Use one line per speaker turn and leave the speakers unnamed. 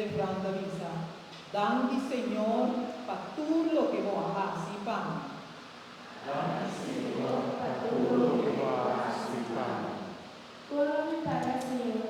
Refran ta bisa, Danki Señor pa tur loke bo a hasi pa mi.
Danki Señor pa tur loke bo a hasi pa mi.
Kon lo mi paga Señor?